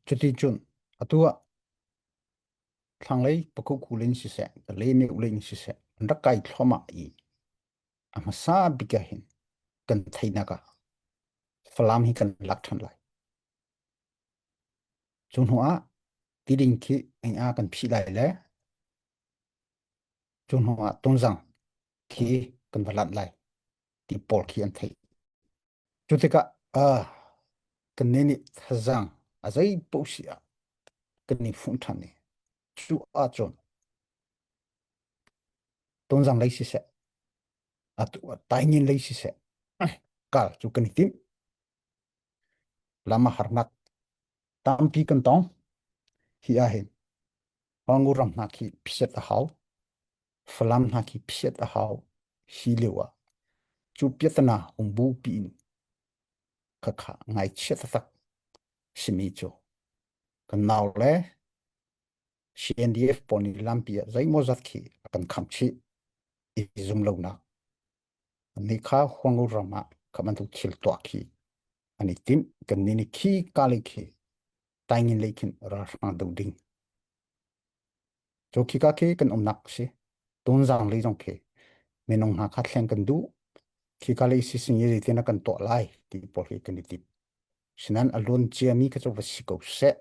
Cuticun atu ah thlanglei Pakukku in siseh, Kalay in siseh, an rak kai thluahmah i a hmasa bik ah hin kan theihnak ah Falam hi kan lak ṭhan lai. Cu hnu ah tiding khi eng ah kan phih lai le cu hnu ah Tonzang khi kan va lanh lai ti pawl khi an theih. Cu tikah uh, kannih nih thazaang a zei paoh si ah kan i fuh ṭhan i cu ahcun Tonzang lei siseh, atu ah Taingen lei siseh, kal cu kan i tim. Lam a harnak tampi kan tong. Hi ahhin Hwangu ram hna khi phiat a hau. Falam hna khi phiat a hau. Hi lio ah cu piatana um bu piin khakha ngaichia taktak simi cu kan nau le CNDF pawl nih lampi ah zeimawzat khi a kan khamh chih i zum lonak Annih kha Huangu ram ah kha bantuk thil tuah khi an i timh. Kannih nih khi ka lei khi Taingin lei khin ralhrang do ding. Cu khika khi kan umnak si. Tonzang lei zong khi minung hna kha thleng kan duh. Khika lei sising i zeitin kan tuah lai ti pawl hi kan i timh. Sinan a luan ciami kha cu va si ko seh.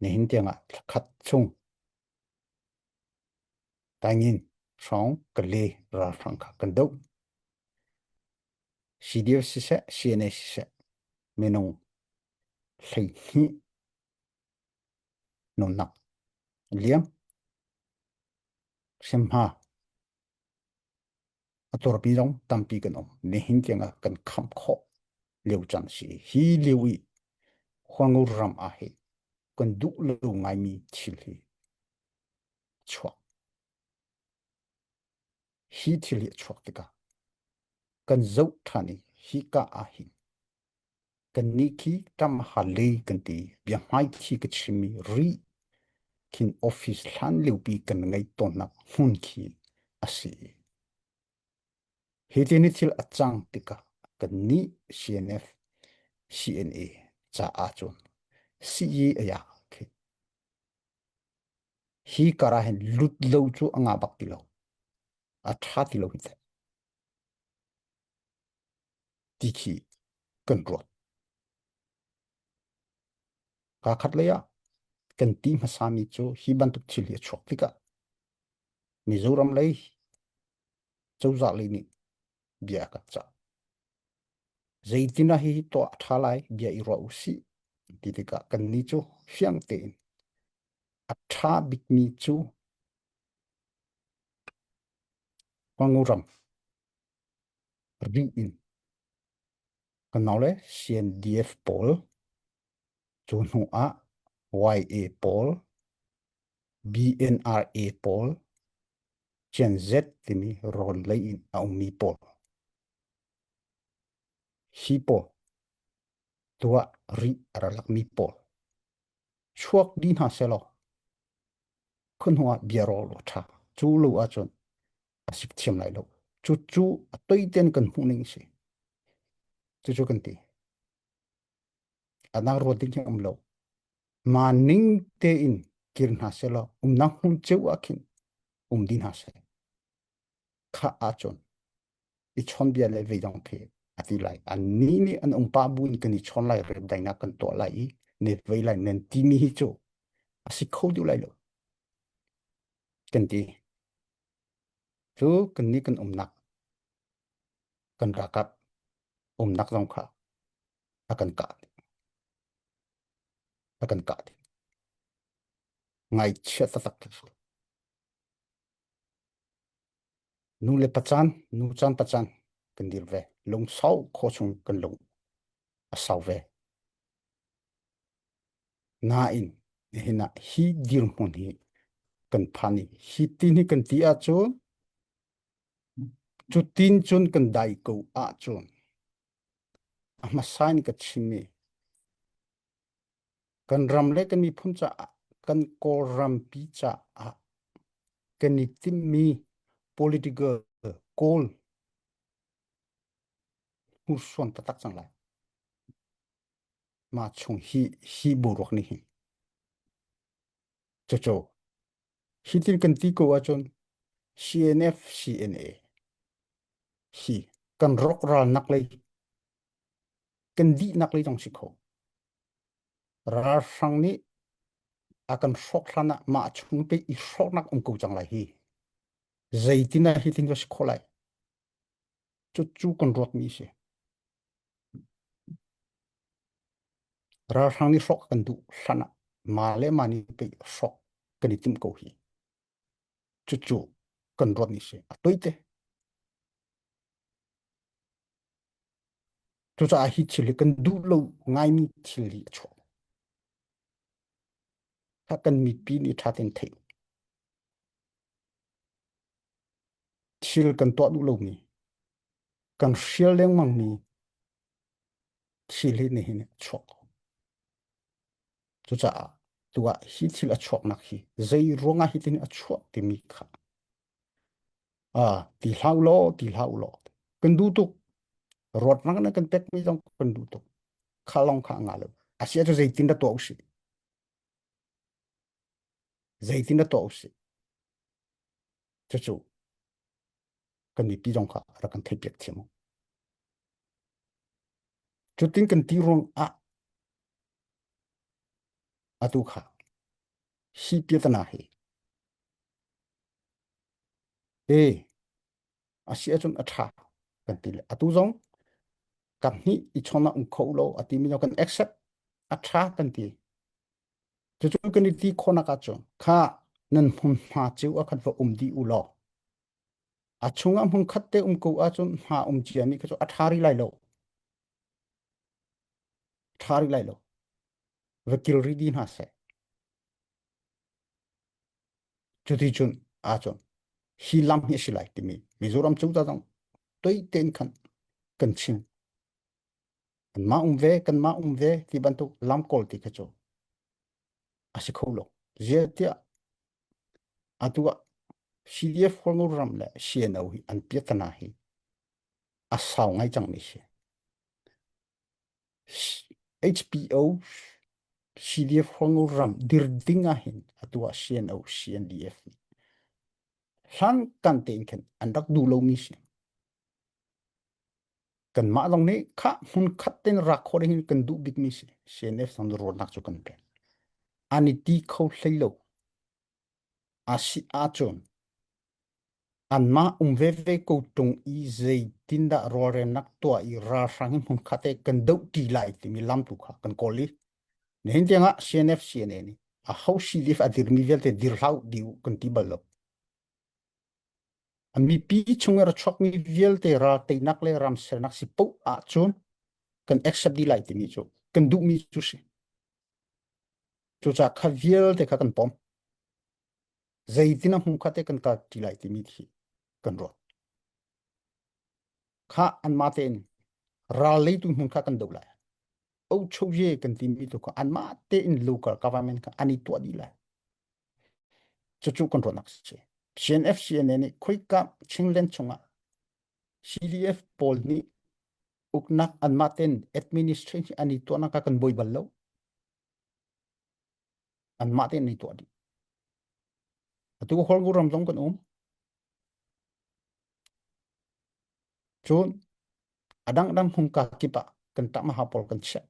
Nihin tiangah thlakhat chung Taingin hrawng Kale ralhrang kha kan doh. CDF siseh, CNA siseh, minung 12 nunnak liam hrimhma a tuarpi zong tampi kan um. Nihin tiangah kan khamh khawh lio caan si. Hi lio i Huangur ram ah hi kan duh lo ngaimi thil hi chuak. Hi thil hi a chuak tikah kan zoh ṭhan i hi ka ah hin kannih khi ṭam ha lei kan ti bia hmaithi ka chimmi ri khin office hlan liopi kan ngeih tawnnak hmun khi a si. Hi ti ni thil a cang tikah kannih CNF CNA caah cun CE aya khi Hi kar ah hin lut lo cu a ngah bak ti lo. A ṭha ti lo hi teh. Ti khi kan ruat. Kaa khat lei ah kan ti hmasami cu hi bantuk thil hi a chuak tikah Mizoram lei cozah lei nih bia a kan cah. Zeitin ah hihi tuah a ṭha lai bia i ruah u sih ti tikah kannih cu fiang tein a ṭha bikmi cu Khuanguram ri in kan naule CNDF pawl cu hnu ah YA pawl BNRA pawl Gen Z timi rawn lei in a ummi pawl hi pawl tuah rih a ra lakmi pawl chuak dih hna sehlaw khua ah bia rawl a ṭha. Cu lo ahcun a sik thiam lai lo. Cu cu a toiten kan hmuh ning si. Cucu kan ti. Anak ruat ding hi um lo. Ma ning tein kir hna sehlaw umnak hmun ceu ah khin um dih hna seh. Kha ahcun i chawnbia le veidong khi a ti lai. Annih nih an um pah bu in kan i chawn lai, remdaihnak kan tuah lai i ne vei lai nan timi hi cu a si kho duh lai lo kan ti. Cu kan nih kan umnak kan ralkap umnak zong kha a kan kah a kan kah dih. Ngaihchia taktak khi si. Nu le pacan, nu caan pacan kan dir ve. Lungsau khaw chung kan lung a sau ve. Nain nihin ah hi dirhmun hi kan phan i hi tin hi kan ti ahcun cu tin cun kan dai ko ahcun a hmasa in ka chimmi Kan ram le kan miphun caah, kan Kawlrampi caah kan i timhmi political goal hnursuan taktak cang lai. Mah chung hi hi boruak nih hin. Cucu hitin kan ti ko ahcun CNF CNA hi kan rawkral nak lei kan dihnak lei zong si kho. Ralhrang nih a kan hrawk hlan ah mah chung te i hrawknak um ko cang lai hi. Zeitin ah hitin ka si kho lai? Cucu kan ruatmi si. Ralhrang nih hrawk kan duh hlan ah mah le mah nih pei hrawk kan i timh ko hi. Cucu kan ruatmi si. A toite. Cucaah hi thil hi kan duh lo ngaimi thil hi a chuak. Kha kan mipi nih ṭha tein theih. Thil kan tuah duh lomi, kan hrial lengmangmi thil hi nihin a chuak ko. Cucaah tu ah hi thil a chuaknak hi zei ruangah hi tin a chuah timi kha ah ti hlah u law ti hlah u law kan duh tuk ruatnak na kan pekmi zong kan duh tuk kha lawng kha a ngah lo a si ahcun zeitin dah tuah usih zeitin dah tuah usih cucu kan mipi zong kha rak kan theihpiak thiam u cutin kan ti ruang ah atu kha hi piatana hi e a si ahcun a ṭha kan ti le atu zong kan hnih i chawna um kho lo a timi zong kan accept a ṭha kan ti cucu kan i ti khawnak ahcun kha nan hmunhma cio ah khan va um dih u law a chungah hmun khat te um ko ahcun hma um ciami kha cu a ṭha rih lai lo ṭha rih lai lo va kil rih dih hna seh Cuti cun ahcun hi lam hi a si lai timi Mizoram cozah zong toi tein khan kan chim. Kanmah um ve, kanmah um ve ti bantuk lam kawl ti kha cu a si kho lo. Ziah atu ah CDF Hualngo ram le CNO hi an piatana hi a sau ngai cangmi si. HPO CDF Hualngo ram dir ding ah hin atu ah CNO CNDF nih hlan kan tein khin an rak duh lomi si. Kanmah zong nih kha hmun khat tein rak khawh ding hin kan duh bikmi si. CNF zong ruahnak cu kan pek. An i ti kho hlei lo. A si ahcun anmah um veve ko ṭung i zeitindah rawlrelnak tuah i ralhrang hi hmunkhat te kan doh ṭi lai timi lam tu kha kan kawl i nihin tiangah CNF CNA nih a ho CDF a dirmi vialte dir hlah u di u kan ti bal lo. A mipi chung i ra chuakmi vialte ral teinak le ram sernak si poh ahcun kan accept dih lai timi cu kan duhmi cu si. Cucaah kha vialte kha kan pom. Zeitin a hmu kha te kan kal ṭi lai timi khi kan ruat. Kha anmah tein ral leitu hmun kha kan doh lai. Ochoye kan timi tu kha anmah tein local government kha an i tuah dih lai. Cucu kan ruahnak si. CNF CNA nih khoika Chinland chungah CDF pawl nih uknak anmah tein administration an i tuahnak kha kan buai bal lo. Anmah tein an i tuah dih. Atu Holgu ram zong kan um. Cun a dangdang hmungka kip ah kan ṭahmaha pawl kan chiah.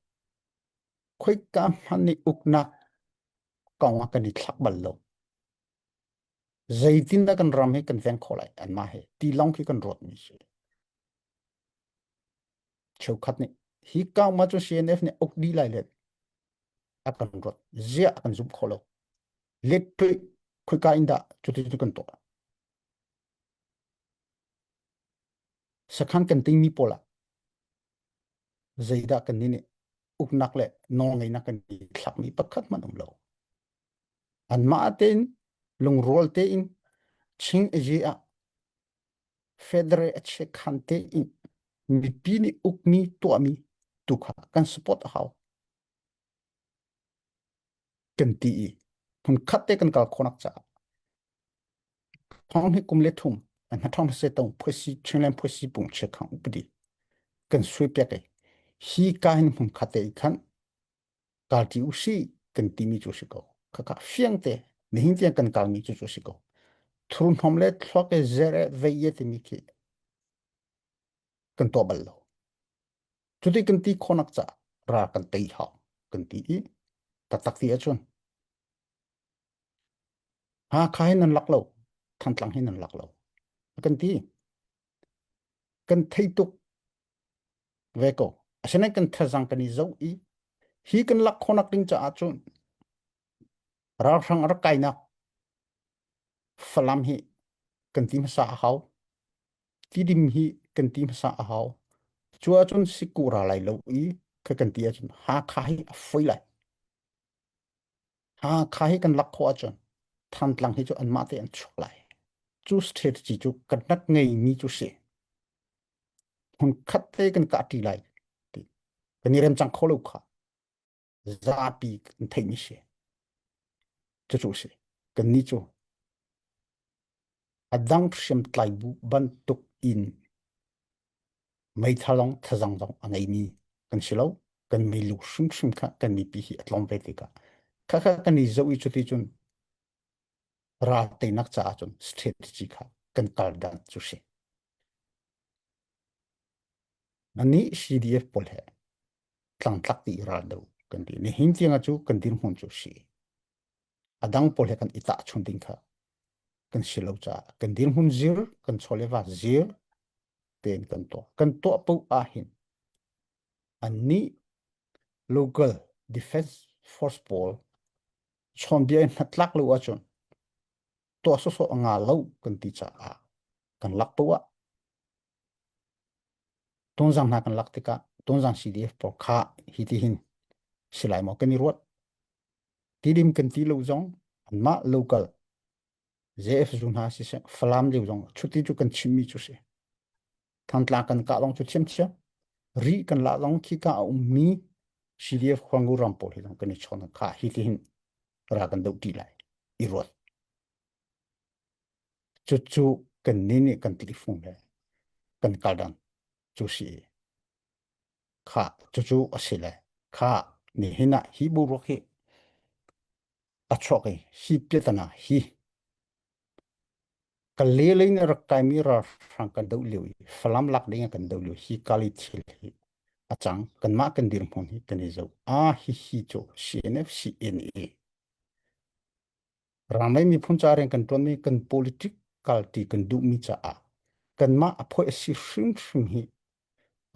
Khoika hmanh nih uknak kong ah kan i thlak bal lo. Zeitindah kan ram hi kan veng khawh lai anmah he ti lawng khi kan ruatmi si. Cheukhat nih hi kau ma cu CNF nih uk dih lai le a kan ruat ziah a kan zumh kho lo. Let khoika in dah cuti cu kan tuah. Sakhan kan tingmi pawl ah zeidah kan nih uknak le nawlngeihnak kan i thlakmi pakhat hmanh um lo. Anmah tein lungrual tein Chin Aye ah federal a checkhan tein mipi nih ukmi tuahmi tu kha kan support a hau. Kan ti i hmunkhat te kan kal khawhnak caah thong hi kum le thum an hna se tong phuasi Chinland phuasi pung chekhang upadi kan sui piak i hi ka hin hmunkhat te i khan. Kalṭi usih kan timi cu si ko. Khakha fiang te nihin tiang kan kalmi cu cu si ko. Thurhnawm le thluak e zer e vei e timi khi kan tuah bal lo. Cuti kan ti khawnak caah ral kan tei hau kan ti i taktak ti ahcun Hakha hi nan lak lo, Thantlang hi nan lak lo. Kan ti. Kan thei tuk ve ko. Asinain kan thazang kan i zoh i hi kan lak khawnak ding caah cun ralhrang a rak kainak Falam hi kan ti hmasa a hau. Tidim hi kan ti hmasa a hau. Cu ahcun siku ra lai lo i kha kan ti ahcun Hakha hi a foi lai. Hakha hi kan lak khawh ahcun Thantlang hi cu anmah te an chuak lai. Cu strategy cu kan rak ngeimi cu si. Hmun khat te kan kah ṭi lai. Ti. Kan i rem cang kho lo kha. Zapi kan theihmi si. Cucu si. Kan nih cu a dang hriamtlai bu bantuk in meithal zong thazang zong a ngeimi kan si lo. Kan milu hrimhrim kha kan mipi hi a tlawm ve tikah khakha kan i zoh i cuti cun ral teinak caah cun strategy kha kan kal dan cu si. Anih CDF pawl he tlangtlak ti ral do kan ti. Nihin tiang cu kan dirhmun cu si. A dang pawl he kan i tahchun ding kha kan si lo caah kan dirhmun zir kan chawleva zir tein kan tuah. Kan tuah paoh ahhin annih local defense force pawl chawnbia in hnatlak lo ahcun tuah sawsawh a nga lo kan ti caah kan lak paoh ah Tonzang hna kan lak tikah Tonzang CDF pawl kha hi ti hin si lai maw kan i ruat. Tidim kan ti lo zong anmah local JF zu hna siseh Falam lio zong chuti cu kan chimmi cu si. Thantlang kan kah lawng cu thiamthiam. Ri kan lah lawng khika a ummi CDF Khuangu ram pawl hi zong kan i chawn kha hi ti hin ra kan doh ti lai i ruat. Cucu kan nih nih kan tlifung le kan kaldan cu si. Kha cucu a si le kha nihin ah hi boruak hi a chuak i hi piatana hi ka lelei in rak kaimi ralhrang kan doh lio i Falam lak ding ah kan doh lio hi kali thil hi a cang kanmah kan dirhmun hi kan i zoh a hi hi cu CNF CNA Ramlei miphun ca rian kan ṭuanmi kan politic kalti kan duhmi caah kanmah a phoih a si hrimhrim hi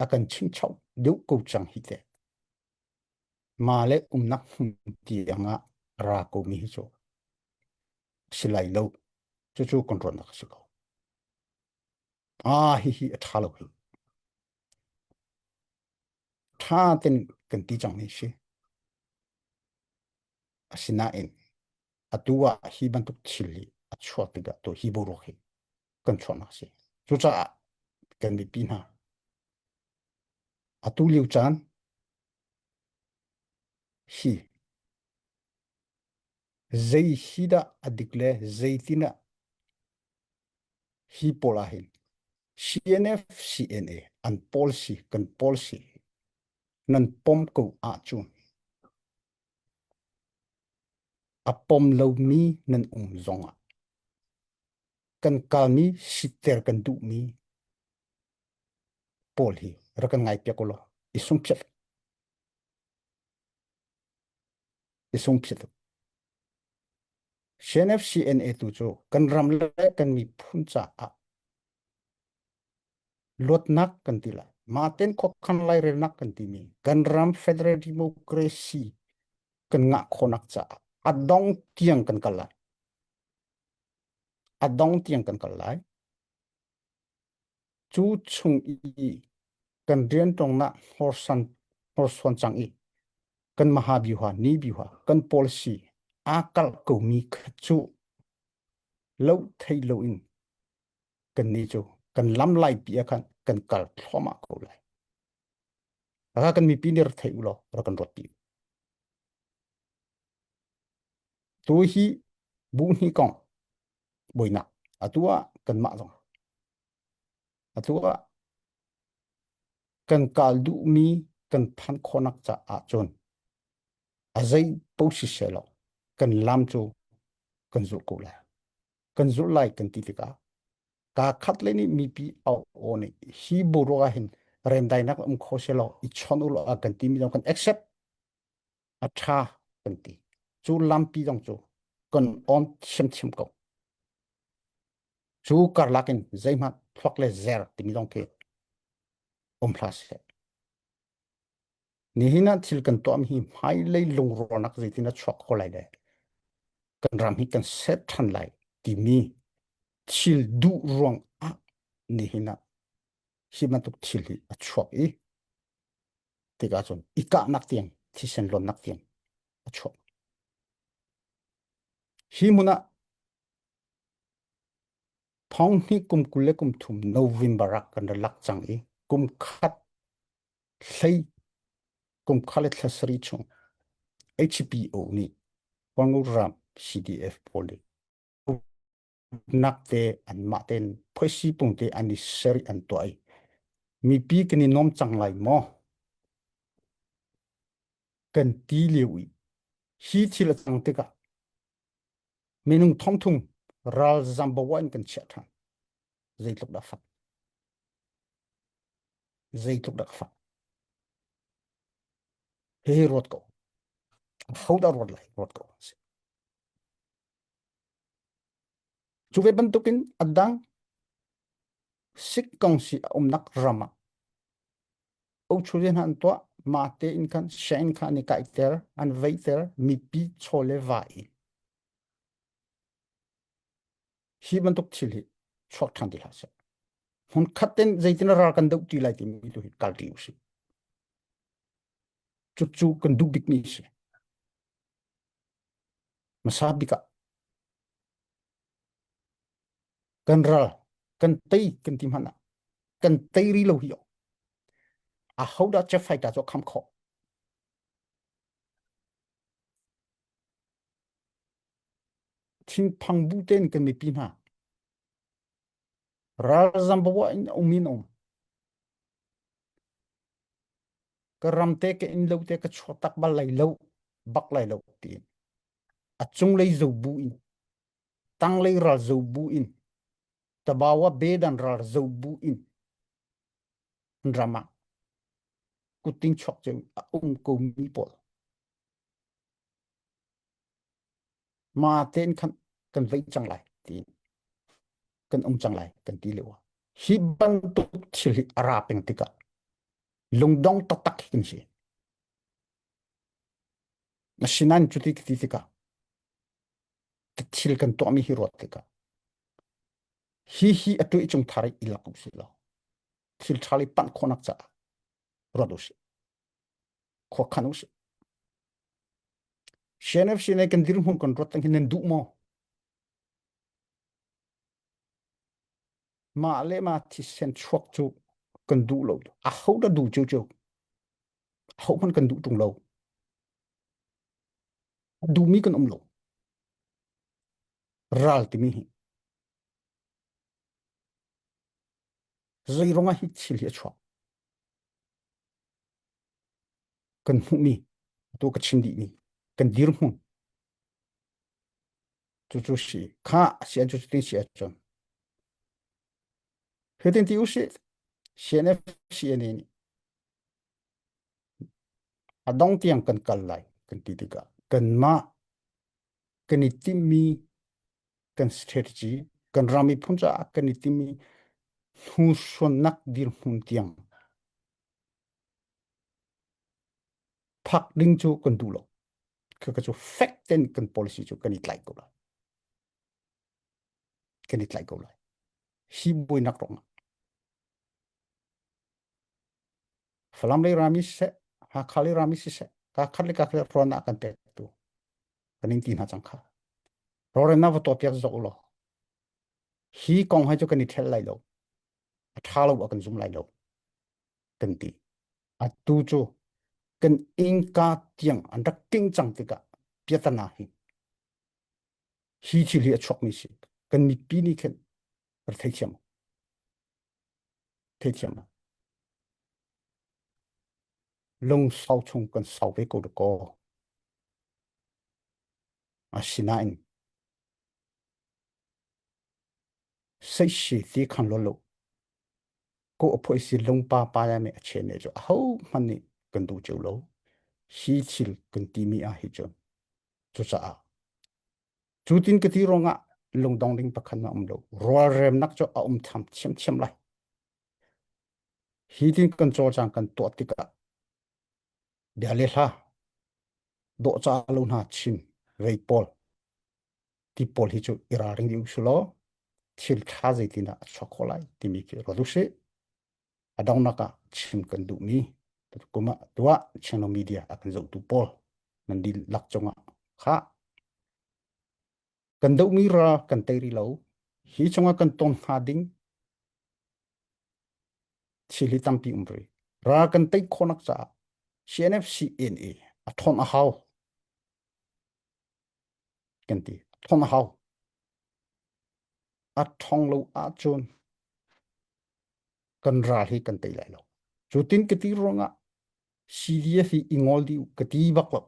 a kan chingchoh deuh ko cang hi teh. Ma le umnak hmun tiang ah ra komi hi cu si lai lo. Cucu kan ruahnak a si ko. Ah, hihi a ṭha lo hi. Ṭha ten kan ti cang ni si. Asinain atu ah hi bantuk thil hi a chuak tikah tu hi boruak hi kan chuahnak a si. Cucaah kan mipi hna atu lio caan hi zei hi dah a dik le zeitin ah hi pawl ah hin CNF CNA an policy kan policy nan pom ko ahcun A pom lomi nan um zongah kan kalmi sitter kan duhmi pawl hi rak kan ngaipiak u law i sungphiat i sungphiat u. CNFCNA tu cu kan ram le kan miphun caah luatnak kan ti lai. Mahten khuakhan lairelnak kan timi kan ram federal democracy kan ngah khawhnak caah a dong tiang kan kal lai. A dong tiang kan kal lai. Cu chung i kan rianṭuannak hnorsan hnorsuan cang i kan mahabyuha ni byuha kan policy aa kalh komi kha cu lo thei loin kannih cu kan lam laipi ah khan kan kal thluahmah ko lai. Aka kan mipi nih rak thei u law rak kan ruat pi. Tu hi bu hni kong buainak atu ah kanmah zong atu ah kan kal duhmi kan phan khawhnak caah cun. A zei paoh siseh law kan lam cu kan zulh ko lai. Kan zulh lai kan ti tikah kaa khat le nih mipi au aw nih hi boruak ah hin remdainak um kho selaw i chon u law a kan timi zong kan accept a tha kan ti. Cu lampi zong cu kan on thiamthiam ko. Cu karlak in zeihmanh thluak le zer timi zong khi um hlah seh. Nihin ah thil kan tuahmi hi hmailei lungrawlnak zeitin a chuak kho lai le kan ram hi kan set ṭhan lai timi thil duh ruang ah nihin ah hi bantuk thil hi a chuak i tikah cun i kahnak tiang thisen luannak tiang a chuak. Hi hmun ah thong hnih kum 23 November ah kan ra lak cang i kum khat hlei kum kha le thla sarih chung HPO nih Huangu ram CDF pawl nih nak te anmah tein phoisi pung te an i ser i an tuah i mipi kan i nuam cang lai maw kan ti lio i hi thil a cang tikah minung thongthum ralzam bawa in kan chiah ṭhan zeitluk dah fak Zeitluk dah ka fak. Hihi ruat ko. Ho dah ruat lai? Ruat ko. Cu ve bantukin a dang sik kong si a umnak ram ah Ochu hna an tuah ma te in khan sianginn kha an i kaiter an veiter mipi chaw le va i hi bantuk thil hi chuak ṭhan ti hlah seh. Hmun khat in zeitin ral kan doh ti lai timi tu hi kal ti usih. Cucu kan duh bikmi si. Hmasa bik ah kan ral kan tei kan ti hmanh ah kan tei ri lo hi a ho dah jet fighter cu kham khawh Thinphang bu tein kan mipi hna ralzam bawa in um in um ka ram te ka inn lo te ka chuak tak bal lai lo bak lai lo tiin a cunglei zo bu in tanglei ral zo bu in tabawa bedan ral zo bu in ram ah kutting chuak ceu a um ko mi pawl Ma tein khan kan veih cang lai tiin kan um cang lai kan ti lio ah hi bantuk thil hi a ra peng tikah lungdong taktak hi kan si. Asinain cuti ka ti tikah thil kan tuahmi hi ruat tikah hi hi atu i cung thar i lak usih law thil ṭha lei panh khawhnak caah ruat usih. Khua khan usih. CNFC nih kan dirhmun kan ruat tang hin nan duh maw? Mah le mah thisen chuak cu kan duh lo. A ho dah duh cu cu? A ho hmanh kan duh ṭung lo. A duhmi kan um lo. Ral timi hi. Zei ruangah hi thil hi a chuak? Kan hmuhmi atu ka chim dihmi kan dirhmun cucu si kha a si cu cutin si ahcun hitin ti usih CNF CNA nih a dong tiang kan kal lai kan ti tikah kanmah kan i timhmi kan strategy kan ram miphun caah kan i timhmi hnursuannak dirhmun tiang Phak ding cu kan duh lo. Khaka cu fek ten kan policy cu kan i tlaih ko lai. Kan i tlaih ko lai. Hi buainak ruangah. Falam lei rami siseh, Hakha lei rami siseh, ka khat le ka khat ruan ah kan pek tu. Kan in ti hna cang kha. Roremnak va tuah piak zok law. Hi kong hai cu kan i ṭhel lai lo. A ṭha lo a kan zum lai lo. Kan ti. Atu cu kan innka tiang an rak ting cang tikah piatana hi hi thil hi a chuakmi si. Kan mipi nih khin rak theithiam theithiam lung sau chung kan sau ve ko dakaw. Asinain seisi ti khan lo lo ko a phoi si lungpa pa ya me a che ne chu ho hman nih kan duh cio lo hi thil kan ti mi ah hi cun cucaah cu tin ka ti ruangah lungdong ding pakhat na um lo rualremnak cu a um tham thiamthiam lai hi tin kan cawlcang kan tuah tikah bia le hla dawh ca lo hna chim vei pawl ti pawl hi cu i ralring dih usih law thil ṭha zeitindah a chuak khawh lai timi khi ruat usih. A donghnak ah chim kan duhmi kum ah tuah channel media a kan zohtu pawl nan dihlak cungah kha kan dohmi ral kan tei rih lo hi chungah kan ton hnga ding thil hi tampi um rih ral kan tei khawhnak caah CNFCNA a ṭhawn a hau kan ti thong a hau a thong lo ahcun kan ral hi kan tei lai lo cu tin ka ti ruangah CDF hi i ngol dih ka ti bak lo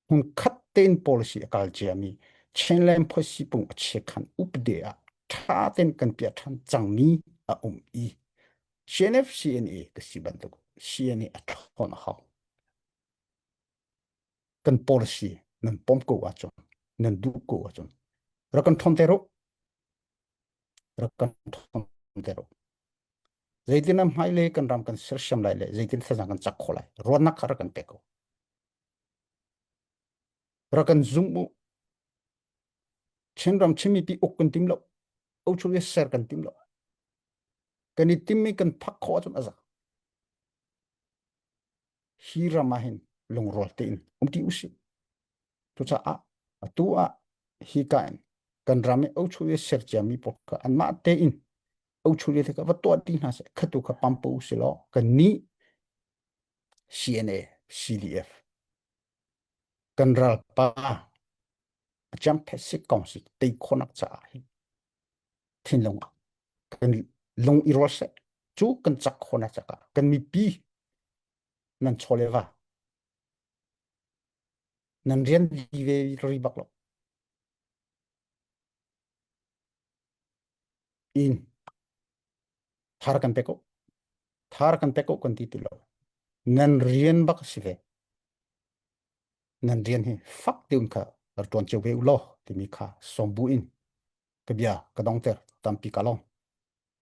hun khat ten policy a kal cia mi Chinland policy pung a che khan upde ah tha ten kan pia than cangmi a um i CNF CNA ka si bantuk CNA a thon a hau kan policy nan pom ko ahcun nan duh ko ahcun rak kan ṭhawn te ru rak kan ṭhawn te ru zeitin am hmai le kan ram kan sersiam lai le zeitin thlazang kan cak kho lai ruahnak kha rak kan pe ko rak kan zum u Chinram Chinmi pi uk kan tim lo o chu ser kan tim lo kan i timmi kan phak khawh ahcun a za hi ram ah hin lungrual tein um ti usih. Cucaah atu ah hi ka in kan ram i ochu i ser ciami pawl kha anmah tein ochu le kha va tuah dih hna seh khatu kha pampo usih law kan nih CNA CDF kan ralpa a chiangphet si kong si tei khawhnak caah hin thinlung ah kan lung i rual seh cu kan cak khawhnak caah kan mipi nan chaw le va nan rian di ve ri bak lo in thar kan pe ko thar kan pe ko kan ti ti lo nan rian bak si ve nan rian hi fak tiun kha rak tuan cio ve u law timi kha som bu in ka bia ka dongter tampi ka long.